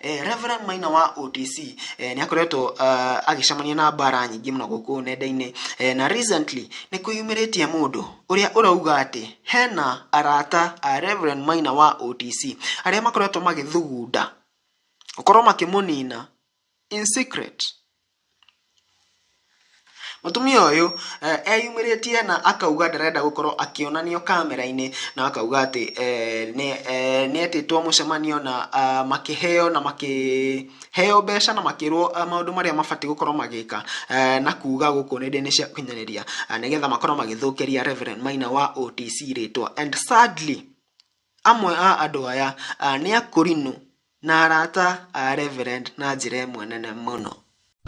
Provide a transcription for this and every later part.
Reverend Maina wa OTC nĩ akoretwo agĩcemania na mbara nyingĩ mũno gũkũ nenda-inĩ na recently nĩ kwĩyumĩrĩtie mũndũ ũrĩa ũrauga atĩ hena arata a Reverend Maina wa OTC arĩa makoretwo magĩthugunda gũkorwo makĩmũnina in secret. Mũtumia ũyũ eyumĩrĩtie na akauga ndarenda gũkorwo akĩonanio kamera-inĩ na akauga atĩ nĩ etĩtwo mũcemanio na makĩheo na makĩheo mbeca na makĩrwo maũndũ marĩa mabatiĩ gũkorwo magĩka na kuga gũkũ nenda-inĩ cia ũkinyanĩria nĩgetha makorwo magĩthũkĩria Reverend Maina wa OTC rĩtwa. And sadly amwe a andũ aya nĩ akũrinũ na arata a Reverend na njĩra ĩmwe nene mũno.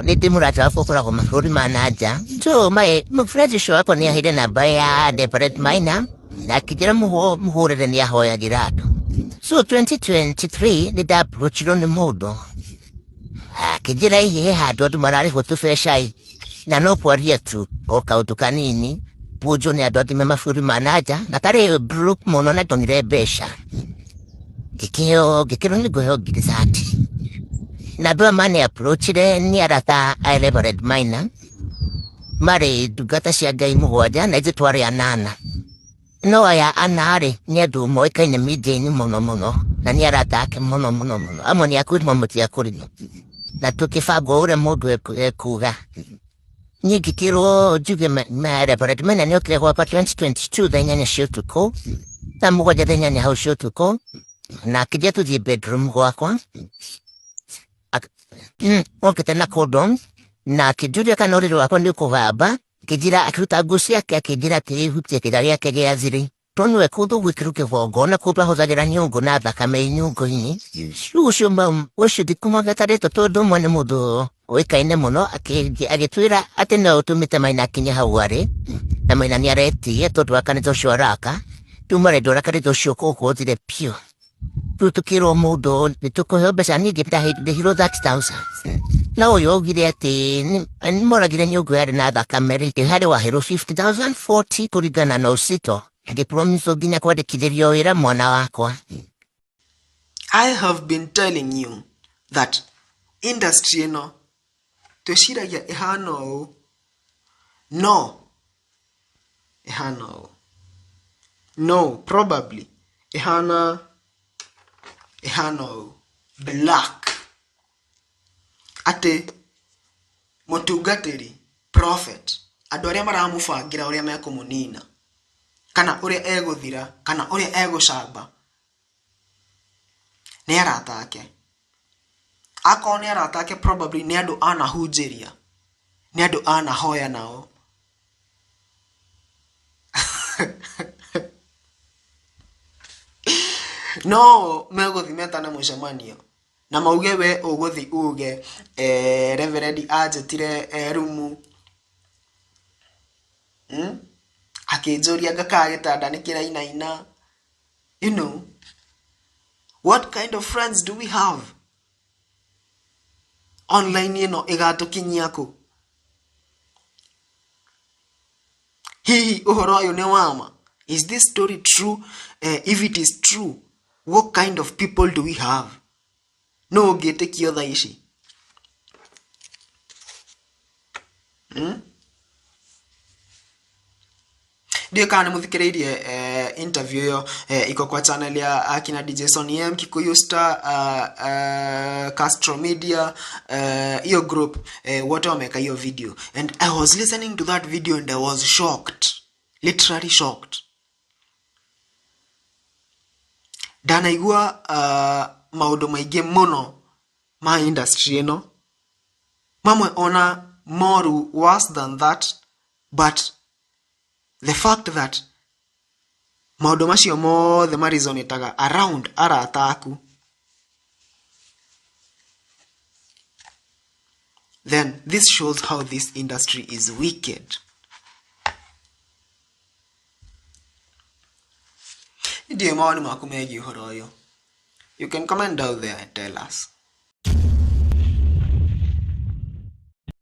Nĩ ndĩ mũrata wakwa ũkoragwo mabũrũri ma na nja, so my friend ũcio wakwa nĩ aheire namba ya Reverend Maina na akĩnjĩra mũhũrĩre nĩ ahoyagĩra andũ. So 2023 nĩ ndapproachirwo nĩ mũndũ akĩnjĩra hihi he handũ andũ mararĩhwo tũbeca ĩ, na no kwaria tu o kaũndũ kanini bunjo nĩ andũ angĩ me mabũrũri ma na nja na tarĩ broke mũno na ndonire mbeca ngĩkĩheo ngĩkĩrwo nĩ ngũheo ngiri thati na andũ aya mani approachire nĩ arata a Reverend Maina marĩ ndungata cia Ngai mũgwanja na ithuĩ twarĩ anana. No aya ana-rĩ, nĩ andũ moĩkaine media-inĩ mũno mũno, na nĩ arata ake mũno mũno mũno. Amwe nĩ akũrimũ, amwe ti akũrimũ. Na tũkĩbanga o ũrĩa mũndũ ekuga. Niĩ ngĩkĩrwo njuge Reverend Maina nĩ okire gwakwa 2022 thaa 8 cia ũtukũ, thaa 7 thaa 8 hau cia ũtukũ, na akĩnjĩra tũthiĩ bedroom gwakwa. Okĩte na condom, na akĩnjũria kana ũrĩrĩ wakwa nĩ ũkũgamba. Akĩnjĩra akĩruta nguo ciake akĩnjĩra atĩrĩ hutie kĩga gĩake gĩa thiri tondũ nĩwe kũndũ gwĩkĩrwo kĩgongona kũndũ ahũthagĩra nyũngũ na thakame nyũngũ-inĩ. Rĩu ũcio ũcio ndikũmũgweta rĩtwa tondũ ũmwe nĩ mũndũ ũĩkaine mũno agĩtwĩra atĩ no ũtũmĩte Maina akinye hau arĩ na Maina nĩ aretia tondũ wa kanitha ũcio araka rĩu marenda ũrĩa kanitha ũcio ũkũgwo ũthire biũ. Rĩu tũkĩrwo mũndũ nĩ tũkũheo mbeca niĩ ndĩhirwo 30,000 na ũyũ augire atĩ nĩ moragire nyũngũ yarĩ na thakame rĩ harĩ wahĩrwo 50,000 40 kũringana na ũcito ngĩpromise nginya kwandĩkithĩrio wĩra mwana wakwa. I have been telling you that industry ĩno twĩciragia ĩhana ũũ no ĩhana ũũ no probably ĩhana ĩhana ũũ black atĩ mũtungatĩri prophet andũ arĩa maramũbangĩra ũrĩa mekũmũnina kana ũrĩa egũthira kana ũrĩa egũcamba nĩ arata ake. Akorwo nĩ arata ake probably nĩ andũ anahunjĩria, nĩ andũ anahoya nao. No megũthiĩ metane mũcemanio na mauge we ũgũthiĩ uge reverend anjĩtire rumu akĩnjũria anga kana gĩtanda nĩ kĩrainaina. You know, what kind of friends do we have? Online ĩno ĩgatũkinyia kũ? Hihi ũhoro ũyũ nĩ wama? Is this story true? If it is true, what kind of people do we have? Nũ ũngĩtĩkio thaa ici? Ndiũĩ kana nĩ mũthikĩrĩirie interview ĩyo iko kwa channel ya akina DJ Sonny M, Kikuyu Star, Castro Media, hiyo group wote wameweka hiyo video and I was listening to that video and I was shocked, literally shocked. Ndanaigua maũndũ maingĩ mũno ma industry ĩno, mamwe ona moru worse than that, but the fact that maũndũ macio mothe ma resonataga around arata aku, then this shows how this industry is wicked. Ndiũĩ mawoni maku megiĩ ũhoro ũyũ. You can comment down there and tell us.